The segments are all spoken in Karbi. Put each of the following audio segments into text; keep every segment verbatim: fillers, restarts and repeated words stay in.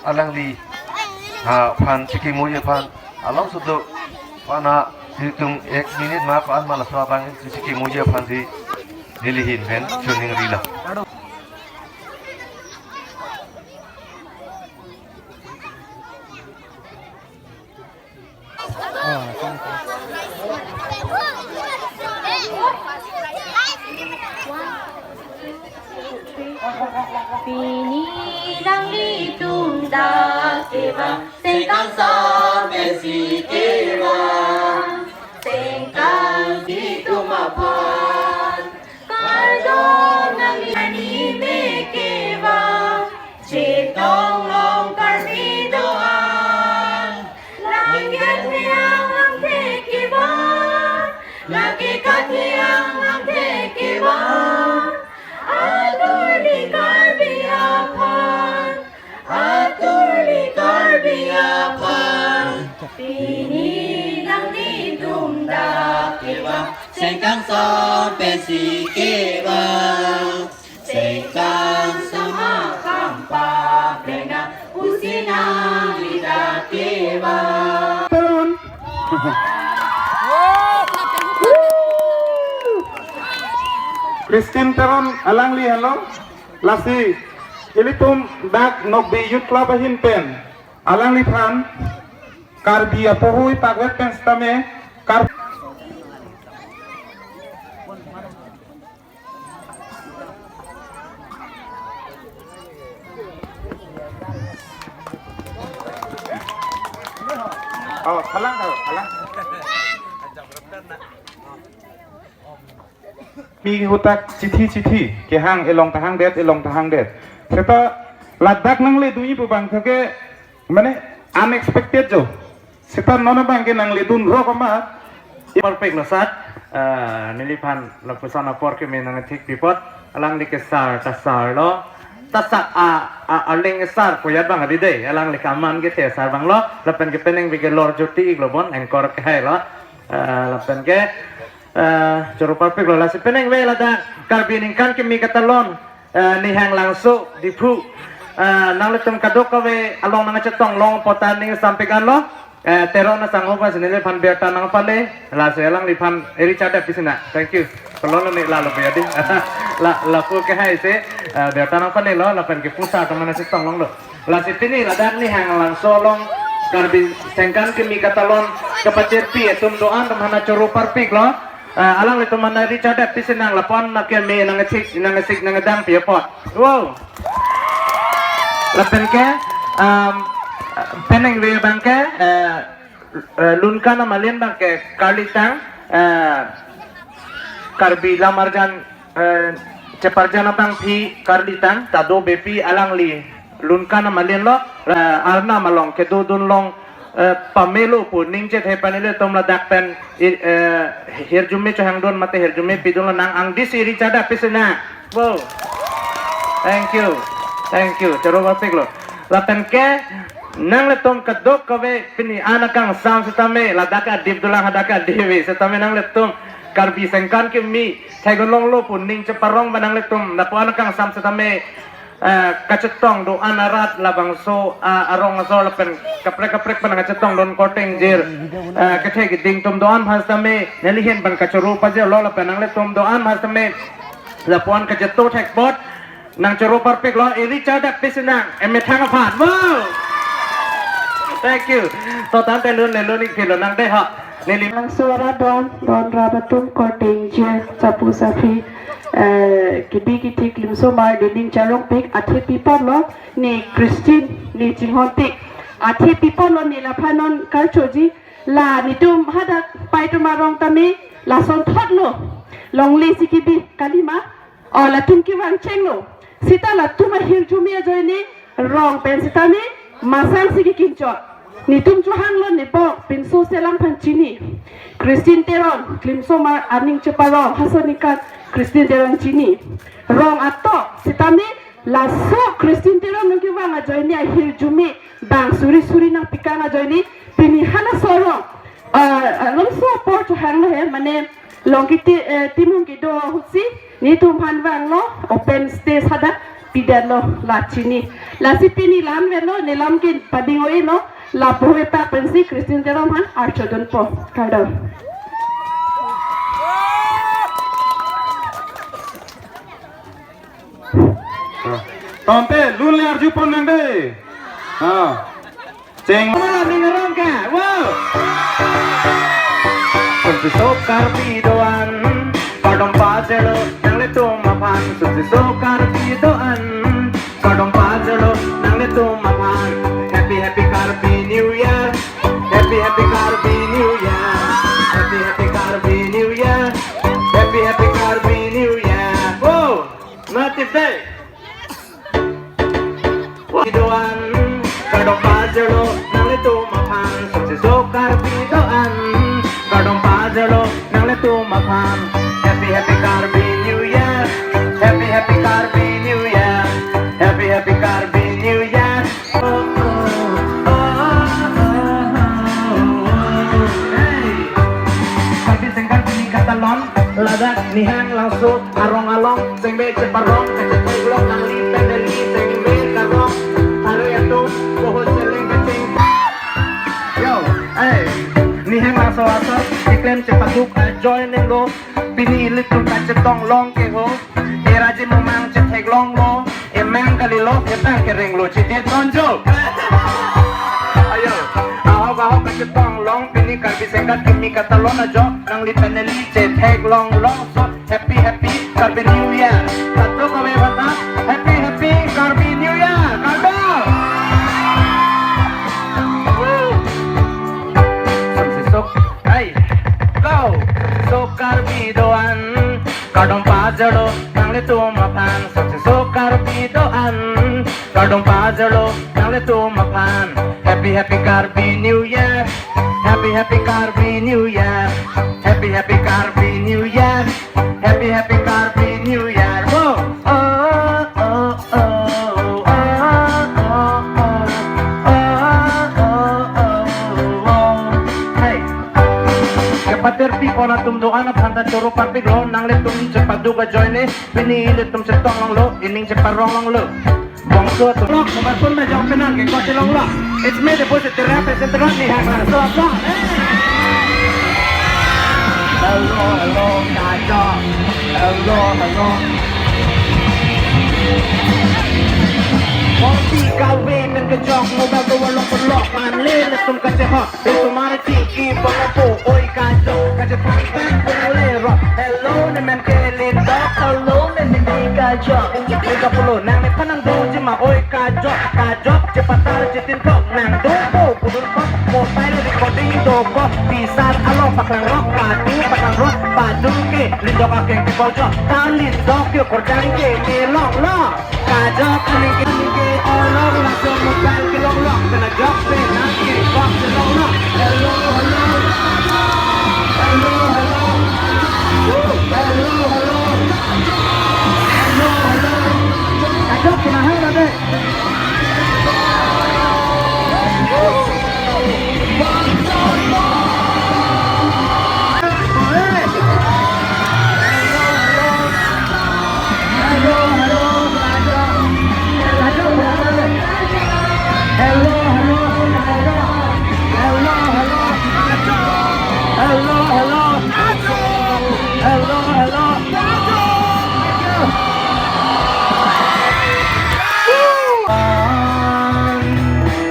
alangli, ha, aphan chikimoji aphan along sudo pana itum ek minute ma pan ma laso abang chikimoji aphansi neli ahin pen choningrilo. Pini nanglitum dak kevang, sengkan sopesi kevang, sengkan itum aphan kardom nangli, ani me kevang, chetong long Karbi do-an. Langdet me-ang angthek kevang, lake kathe-ang angthek kevang. Atur di Karbi aphan, atur di Karbi aphan. Pini nanglitum dak kevang, sengkan sopesi kevang, sengkan sama kampa plena usinang ida kevang. Teron. Christine Teron alangli henlo. Lasi ilitum dak Nokbe Youth Club ahin pen alangliphan Karbi apohui pakvet pen sitame Kar- Oh, halang, halang. Mi hutak chithi chithi kehang, elong ta hangdet, elong ta hangdet. Seta ladak nangledunji pu abang ke mane unexpected jo. Seta non abang ke nangledun rok amat. Parpik lo sat, eh, neliphan lapuson apor keme nangthik pi apot, alangli ke sar ta sar lo. Ta sak a, a, aling sar puyat abang adi dei, alangli ke aman kethe sar abang lo, lapen ke penang bi ke lor joti ik lo bon, anchor kehai lo. Eh, lapen ke, eh, choro parpik lo, lasi penang ve ladak Karbi ningkan kimi katalon, eh, Nihang Langso, Diphu. Eh, nanglitum kadokave along nangchetong long apot ta ning sampik an lo. Eh, Teron asangho aphansi neliphan birta nangpale, lasi alangliphan eri chada pisi nang. Thank you. Kalau lo ni lalo pe adi. La, lapu kehai si, eh, birta nangpale lo, lapen ke pusar teman si tong long lo. Lasi pini ladak Nihang Langso along Karbi sengkan kimi katalon kepachirpi atum do-an atum aphan choro parpik lo. Eh, alanglitum aphan eri chada pisi nang, lapu-an nake me nangchik, nangchik nangdang pi apot. Wow. Lapen ke, um, penang ve abang ke, eh, eh, Lunkan Amalin abang ke karlitang, eh, Karbi Lam Arjan, eh, Cheparjan abangpi karlitang, Tado Beypi alangli Lunkan Amalin lo, eh, arnam along kedodun long, eh, pamelo pu ning chethe pen ilitum ladak pen, i-, eh, hirjume chohangdun mate hirjume pidun lo, nang angdisi eri chada pisi nang. Wow. Thank you. Thank you. Choro parpik lo. Lapen ke nanglitum kadokave pini an akangsam sitame, ladak adip dolang hadak adivi sitame nanglitum Karbi sengkan kimi theklong lo pu ning cheparong ba nanglitum lapu-an akangsam sitame, eh, kachetong do-an arat labangso, ah, arong asor lapen kaprek kaprek pen kachetongdun korte ingjir, eh, kethe keding atum do-an aphan sitame neli ahin pen kachoro pajir lo, lapen nanglitum do-an aphan sitame lapu-an kacheto thek apot nangchoro parpik lo, eri chada pisi nang, emethang aphan. Wow! Thank you. To tangte lun le lun ik philo nang dei ha. Neli Langso arat do-an, do-an rat atum, korte ingjir, chapu chaphi, eh, kebi kethe klimsomar, nening charongpik, athe pi apot lo, ne Christine, ne chinghonpik. Athe pi apot lo ne laphan non karchoji, la netum hadak pai atum arong tame, lason thot lo. Longle si kebi, kalima. O, latum kevang chenglo. Seta latum ahirjume ajoine rong pen sitame masang si kekinchot. Netum chohanglo, ne bok pinso selang aphan chini. Christine Teron, klimsomar aning cheparong, haso ningkan Christine Teron chini. Rong atok sitame laso Christine Teron nangkevang ajoine ahirjume bang suri suri nangpikang ajoine pini halaso arong, ah, alongso apor chohanglo he, mane Longkiti, eh, Timung kedo ahutsi netum aphan vanglo open stage hadak. pidetlo la chini. Lasi pini la-an avelo, nelam ke pading-o-elo, lapu-oi ta pensi Christine Teron aphan archo dunpo. Kardom. Tangte, lun le arjupon nang dei. Ah. Cheng. Mama ning arong ke. Wow. Sumsi sok Karbi do-an. Kardom pajirlo nanglitum aphan. Sumsi sok Karbi do-an. Kardom pajirlo nanglitum aphan. Happy, happy Karbi New Year. Happy, happy Karbi New Year. Happy, happy Karbi New Year. Happy, happy Karbi New Year. Wow. Matip dei. Do-an, kardom pajirlo nanglitum aphan, sumsi sok Karbi do-an, kardom pajirlo nanglitum aphan. Happy, happy Karbi New Year, happy, happy Karbi New Year, happy, happy Karbi New Year. Oh, oh, oh, oh, oh, oh. Hey. Karbi Sengkar pini katalon, ladak Nihang Langso arong along, chengbe cheparong, kachetheklong nangli pen neli chengbe karong, hari atum, bohut seleng kacheng. Yo, eh, Nihang Langso asor, keklem chepaduk ajoine lo, pini ilitum kachetong long ke ho, era ji momang chetheklong lo, emang kalilo, etang kereng lo, chidit nonjo. Ayo, ahok ahok kachetong long, pini Karbi Sengkar kimi katalon ajo, nangli pen neli chetheklong long, so, Happy, happy Karbi New Year. Satu kami bata, Happy, happy Karbi New Year. Kardom. Sumsi sok, hey, go. Sumsi sok Karbi do-an. Kardom pajirlo nanglitum aphan. Sumsi sok Karbi do-an. Kardom pajirlo nanglitum aphan. Happy, happy Karbi New Year. Happy, happy Karbi New Year. Happy, happy Karbi New Year. Happy, happy Karbi New Year. Whoa. Oh, oh, oh, oh, oh, oh, oh, oh, oh, oh. Hey. Kepatir pi pon atum do-an aphan ta choro parpiklo, nanglitum chepaduk ajoine, pini ilitum chetong longlo, ining cheparong longlo. Bongso atum. Lok, nomor pun na jok penang ke kochelong lok. It's me, the positive representative of Nihang Langso. Hello, hello, kacok. Hello, hello. Kopi kave men kejok, mobile to walok pelok, manle latum kachehok. Itum mari tiki pengopo, oi kacok, kacok pangpang pulero. Hello, ne men ke lindok, hello, ne men ke kacok. Lindok pulo, nang ne panang doji ma, oi kacok, kacok, chepatar chetin kok, nang dopo, pudun kok, mobile recording dokok, pisar alo paklang rok, padu paklang rok, padun ke, lindok akeng ke kojok, ta lindok yo kordang ke, melong lo. Kajok kuning ke kuning ke olong langsung mobile kelong long kena jok pe nang kiri kok kelong long. Hello, hello. Hello, hello. Woo, hello, hello. Hello, hello. Kajok kena hai dade.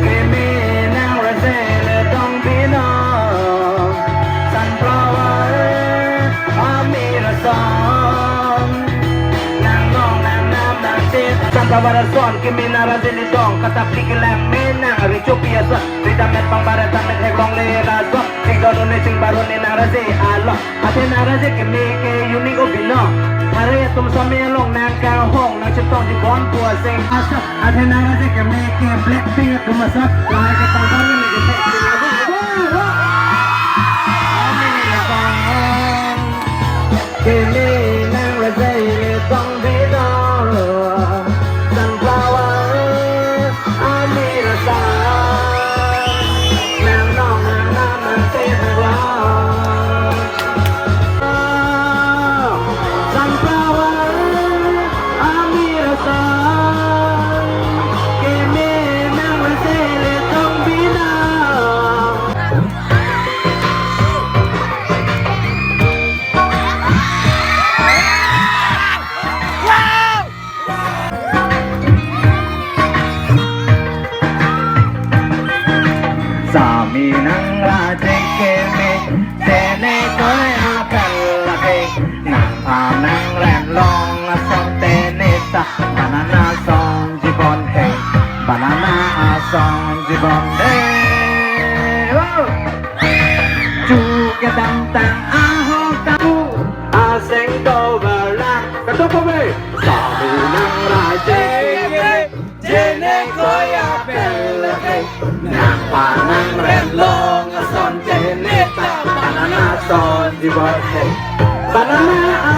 Kimi nang rese le tong pino, sunflower amir ason. Nang nong nang nam nang tit. Sunflower ason, kimi nang rese le tong, katap li kelang me nang richo pi ason. Rita met pang barat ta met hek long le rason. Sing don ne sing baron ne nang rese along. Athe nang rese keme ke unique obino. Thare atum same along nang kahong nang chetong ji bon pu aseng. Asa, athe nang rese keme ke Blackpink atum asa. Lahai ke tangkar ne ke Blackpink atum. Wah, wah. Keme nang rese le tong bino. Sunflower. Amir ason, nang nong nang nam nang te nang long. Sunflower, amir ason, Nangphanang renlong asonte neta banana ason chibon he. Banana ason chibon he. Oh! Chu kedamtang ahok tabu aseng to berlang ketok kove. Tabu nang raje jene koya peleke. Nangphanang renlong asonte neta banana ason chibon he. Banana